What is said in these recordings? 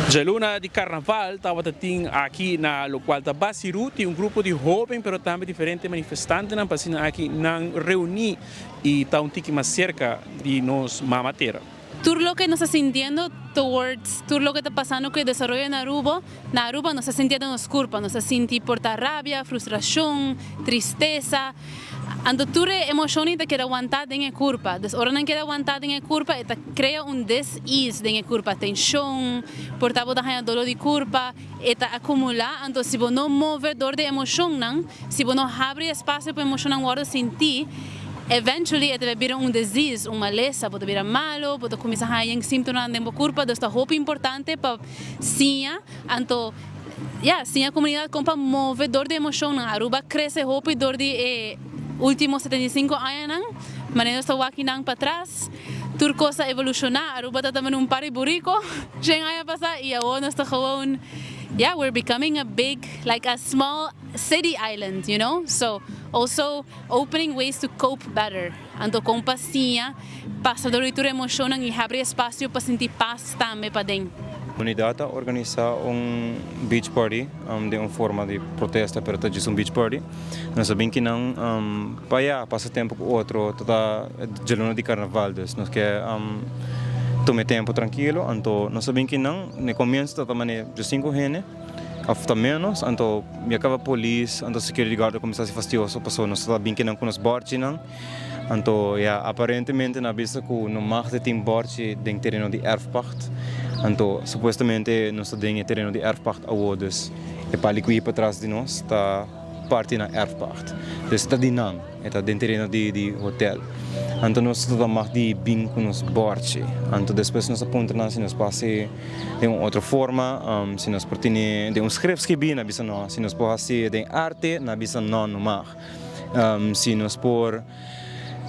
Djaluna di Carnaval tabata tin aki na locual ta Basiru tin un grupo di hoben pero tambe diferente manifestantenan pa asina aki nan reuni y ta un tiki mas cerca di nos mama tera. Tur loke nos ta sintiendo towards tur loke ta pasando cu e desaroyo na Aruba, na Aruba nos ta sintiendo nos curpa, nos ta sinti por ta rabia, frustracion, tristesa, anto tur e emocionnan ta keda wanta den e curpa, dus ora nan keda wanta den e curpa e ta crea un dis-ease den e curpa, tension, por ta bo ta haña dolor di curpa, e ta acumula, anto si bo no move door di e emocionnan, si bo no habri espacio pa emocionnan wordo sinti, eventually e ta bay bira un disease, un malesa, bo ta bira malo, bo ta cuminsa haña yen simptomanan den bo curpa, dus ta hopi importante pa siña, anto ya, siña comunidad con pa move door di emocionnan. Aruba a crece hopi door di e ultimo 75 añanan, manera nos ta wak nan patras, tur cos a evoluciona, Aruba ta tamen un par di burico shen aña pasa y awor nos ta gewoon, ya, we're becoming a big, like a small city island, you know, so also opening ways to cope better, anto con pa siña pasa door di tur emocionnan y habri espacio pa sinti paz tambe paden. Comunidad a organisa un beach party den un forma di protesta pero ta djis un beach party. Nos a bin kinan pa ya pasa tempo cu otro ta ta djaluna di carnaval dus nos ke tuma e tempo trankilo anto nos a bin kinan na e comienzo ta ta mane djasinco hende of ta menos anto ya caba polis anto security guard a cuminsa haci fastioso pasobra nos ta bin kinan cu nos borchinan. Anto ya aparentemente nan a bisa ku no mag di tin bòrchi den tereno di erfpacht. Anto supuestamente nos ta den e tereno di erfpacht awo, dus e pali ku i patras di nos ta parti na erfpacht. Dus e ta di nan, e ta den tereno di di hotel. Anto nos ta mag di bin ku nos bòrchi. Anto despues nos a puntra nan si nos por hasi den un otro forma, si nos por tene den un script skibí, nan a bisa no. Si nos por hasi den arte, nan a bisa no, no mag. Si nos por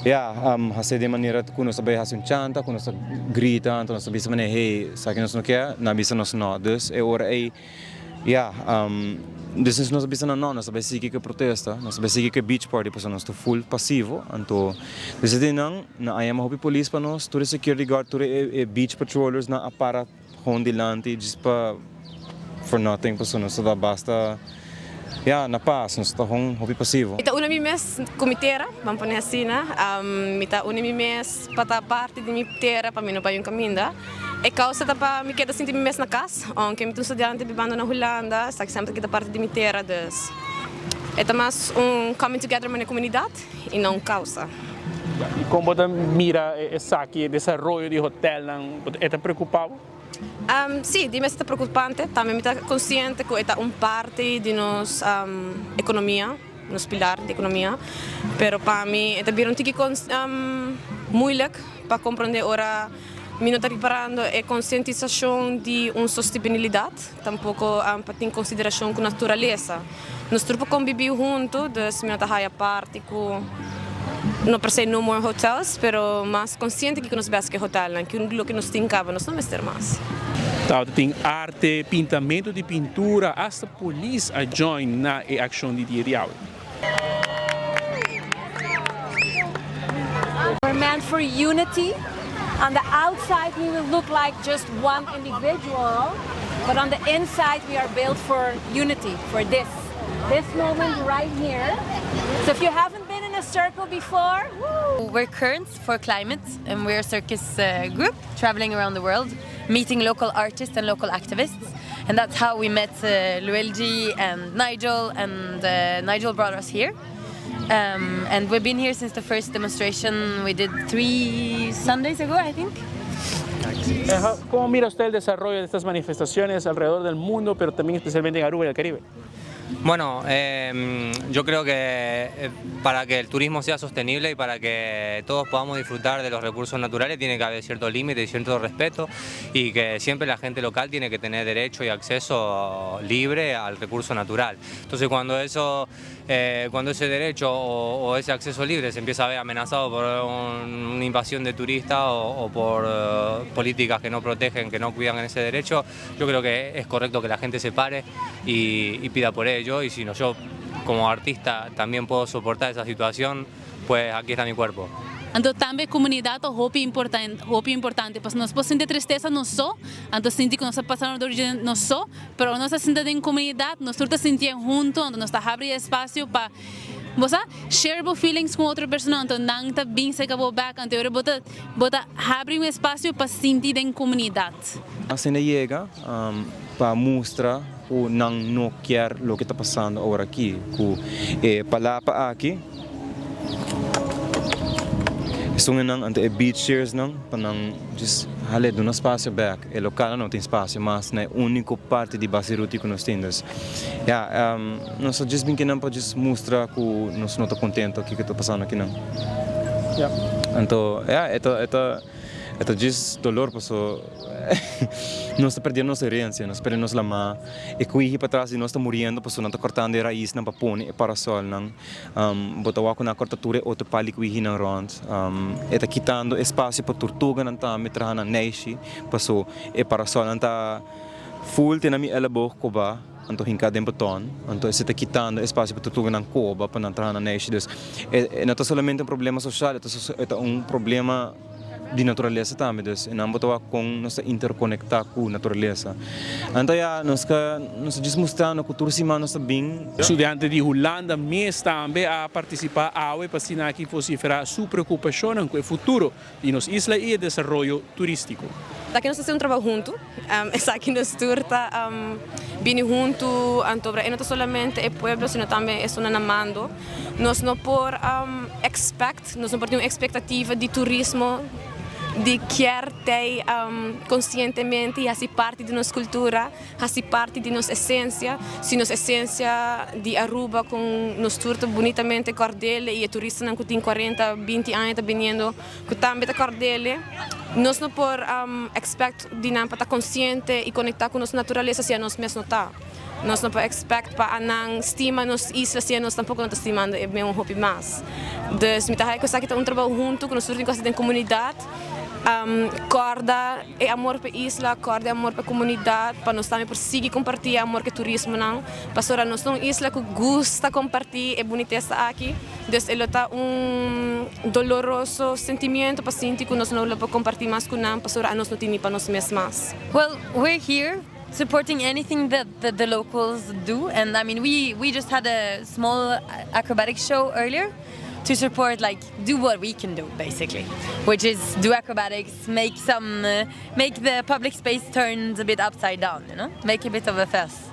ya hasi den manera ku nos ta bai hasi un chanta, ku nos ta grita, anto nos ta bisa manera hey esaki nos no ke, nan a bisa nos no. Dus e ora ei ya dus nos a bisa nan no, nos ta bai sigui ku e protesta, nos ta bai sigui ku e beach party pasobra nos ta full pasivo. Anto desde di nan, nan a yama hopi polis pa nos, tur e security guard, tur e beach patrollers nan a para Gewoon dilanti djis pa for nothing pasobra nos ta da basta ya na pas nos ta gewoon hopi pasivo. Mi ta uni mi mes ku mi tera, ban pone asina. Mi ta uni mi mes pa ta parti di mi tera pa mi no bai un kaminda. E kousa ta pa mi keda sinti mi mes na kas, ounke mi ta un studiante bibando na Hulanda, esaki semper ta keda parti di mi tera, dus e ta mas un coming together manera komunidat i no un kousa. I kon bo ta mira esaki, e desaroyo di hotelnan, e ta preocupa bo? Sí, di mes e ta preocupante. Tambe mi ta consciente cu e ta un parti di nos economia, nos pilar di economia. Pero pa mi e ta bira un tiki moeilijk pa comprende ora mi no ta riparando e concientisacion di un sostenibilidad, tampoco pa tin consideracion cu naturalesa. Nos tur por conbibi hunto, dus mi no ta haya parti cu no per se no more hotels, pero mas consciente kico nos bes cu e hotelnan, cu loke nos tin caba nos no mester mas. Tabata tin arte, pintamento di pintura, hasta polis a join na e accion di dia di awe. We're meant for unity, on the outside we will look like just one individual, but on the inside we are built for unity, for this, this moment right here. So if you haven't been in a circle before, woo! We're Currents for Climate and we're a circus group traveling around the world, meeting local artists and local activists. And that's how we met Luelji and Nigel, and Nigel brought us here. And we've been here since the first demonstration we did three Sundays ago, I think. ¿Cómo mira usted el desarrollo de estas manifestaciones alrededor del mundo, pero también especialmente en Aruba y el Caribe? Bueno, yo creo que para que el turismo sea sostenible y para que todos podamos disfrutar de los recursos naturales tiene que haber cierto límite y cierto respeto y que siempre la gente local tiene que tener derecho y acceso libre al recurso natural. Entonces cuando eso, cuando ese derecho o ese acceso libre se empieza a ver amenazado por una invasión de turistas o por políticas que no protegen, que no cuidan ese derecho, yo creo que es correcto que la gente se pare y pida por ello y si no yo como artista también puedo soportar esa situación, pues aquí está mi cuerpo. Anto tambe comunidad ta hopi importante, hopi importante, pasobra nos por sinti tristesa nos so, anto sinti cu nos ta pasando door dje nos so, pero ora nos ta sinta den comunidad, nos tur ta sintié hunto, anto nos ta habri espacio pa, bo sa, share bo feelings cu otro persona, anto nan ta bin cerca bo bek, anto e ora bo ta, bo ta habri un espacio pa sinti den comunidad. Asina yega pa mustra cu nan no kier loke ta pasando awor aki cu e palapa aki. Esun enan anto e beach chairs nan pa nan just hale duna spacio bek. E local no tin spacio mas na e unico parti di Basiruti cu nos tin. Dus ya nos a just bin kinan pa just mustra cu nos no ta contento kico ta pasando akinan. Anto ya e ta e ta. E ta djis dolor paso nos ta perdiendo nos herencia, nos ta perdiendo nos lamá. E kuihi patras di nos ta muriendo paso nan ta kortando e raisnan pa pone e parasolnan. Bo ta wak ku nan a korta tur e otro pal di kuihinan rònt. E ta kitando espasio pa turtuganan tambe traha nan neishi paso e parasolnan ta ful te na mi elleboog kobá. Anto hinká den beton, anto esei ta kitando espasio pa tortuganan koba pa nan traha nan neishi. Dus e no ta solamente un problema sosial, e ta un problema di naturalesa tambe. Dus e nan bo ta wak kon nos ta interkonektá ku naturalesa. Anto ya nos ka nos ta djis mustrando ku tur siman nos ta bin. Studiante di Hulanda mes tambe a partisipá awe pa asina aki vosiferá su preokupashonnan ku e futuro di nos isla i e desaroyo turístiko. Esaki nos ta hasi un trabou huntu, esaki nos tur ta bini huntu, anto e no ta solamente e pueblo sino tambe esunnan na mando. Nos no por expect, nos no por tin un expectativa di turismo di kier tei konsientemente i hasi parti di nos kultura. Hasi parti di nos esencia, si nos esencia di Aruba con nos tur ta bunitamente cordele y e turistanan cu tin cuarenta, binti aña ta biniendo cu tambe ta cordele, nos no por expect di nan pa ta consciente y conecta cu nos naturalesa si anos mes no ta. Nos no por expect pa anan stima nos isla si anos tampoco no ta stimando e meun hopi mas. Dus mi ta haya cu esaki ta un trabou hunto cu nos tur tin cu hasi den comunidad, corda. E amor p'e isla, kòrda e amor p'e komunidat, pa nos tambe por sigui kompartí e amor ku e turismonan. Pasobra nos ta un isla ku gusta kompartí e bunitesa aki, dus e lo ta un doloroso sentimiento pa sinti ku nos no lo por kompartí mas ku nan, pasobra anos no tin ni pa nos mes mas. Well, we're here supporting anything that the locals do and I mean we we just had a small acrobatic show earlier to support like do what we can do basically which is do acrobatics make some make the public space turned a bit upside down you know make a bit of a fuss.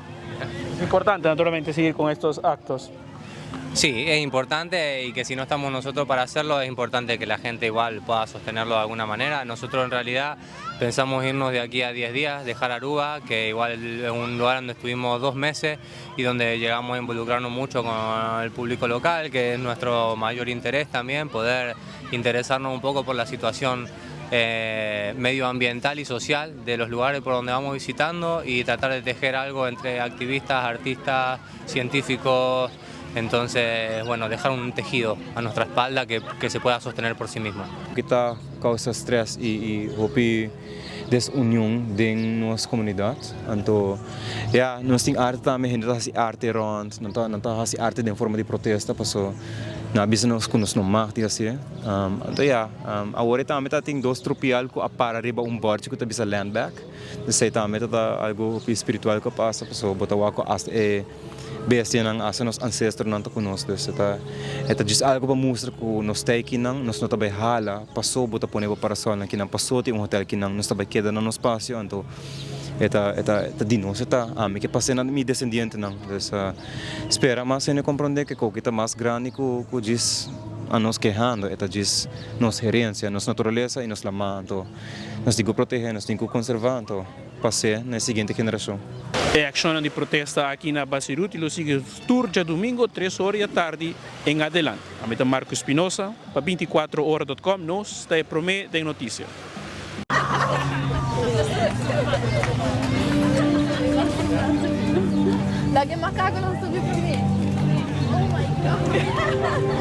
Es importante naturalmente seguir con estos actos. Sí, es importante y que si no estamos nosotros para hacerlo, es importante que la gente igual pueda sostenerlo de alguna manera. Nosotros en realidad pensamos irnos de aquí a 10 días, dejar Aruba, que igual es un lugar donde estuvimos dos meses y donde llegamos a involucrarnos mucho con el público local, que es nuestro mayor interés también, poder interesarnos un poco por la situación eh, medioambiental y social de los lugares por donde vamos visitando y tratar de tejer algo entre activistas, artistas, científicos. Entonces, bueno, dejar un tejido a nuestra espalda que, que se pueda sostener por sí mismo. Ki ta causa stress y y hopi desunion den nos comunidad. Anto, ya, nos tin arte tambe, hende ta haci arte rond, nan ta nan ta haci arte den forma di protesta paso nan a bisa nos cu nos no mag di haci'e. Anto ya, awor e tambe ta tin dos trupial cu a para riba un bordje cu ta bisa land back. Esey tambe ta ta algo hopi spiritual cu a pasa paso bo ta wak cu hasta e bestianan, hasta nos ancestronan ta cu nos. Dus e ta e ta djis algo pa mustra cu nos ta akinan, nos no ta bay hala paso bo ta pone bo parasolnan akinan, paso tin un hotel akinan, nos ta bay keda na nos spacio. Anto e ta e ta e ta di nos e ta, ami ke pas'e na mi descendientenan. Dus spera mas hende comprende ke koki ta mas grandi cu cu djis anos kehando, e ta djis nos herencia, nos naturalesa y nos lama. Anto nos tin cu protege, nos tin cu conserva, anto pas'e na e siguiente generacion. E akshonnan di protesta aki na Basiruti lo sigui tur djadumingo tres ora di atardi en adelante. Ami ta Marco Espinosa pa 24 ora dot com, nos ta e prome den notisia. Laga e makakonan subi promé. Oh my God.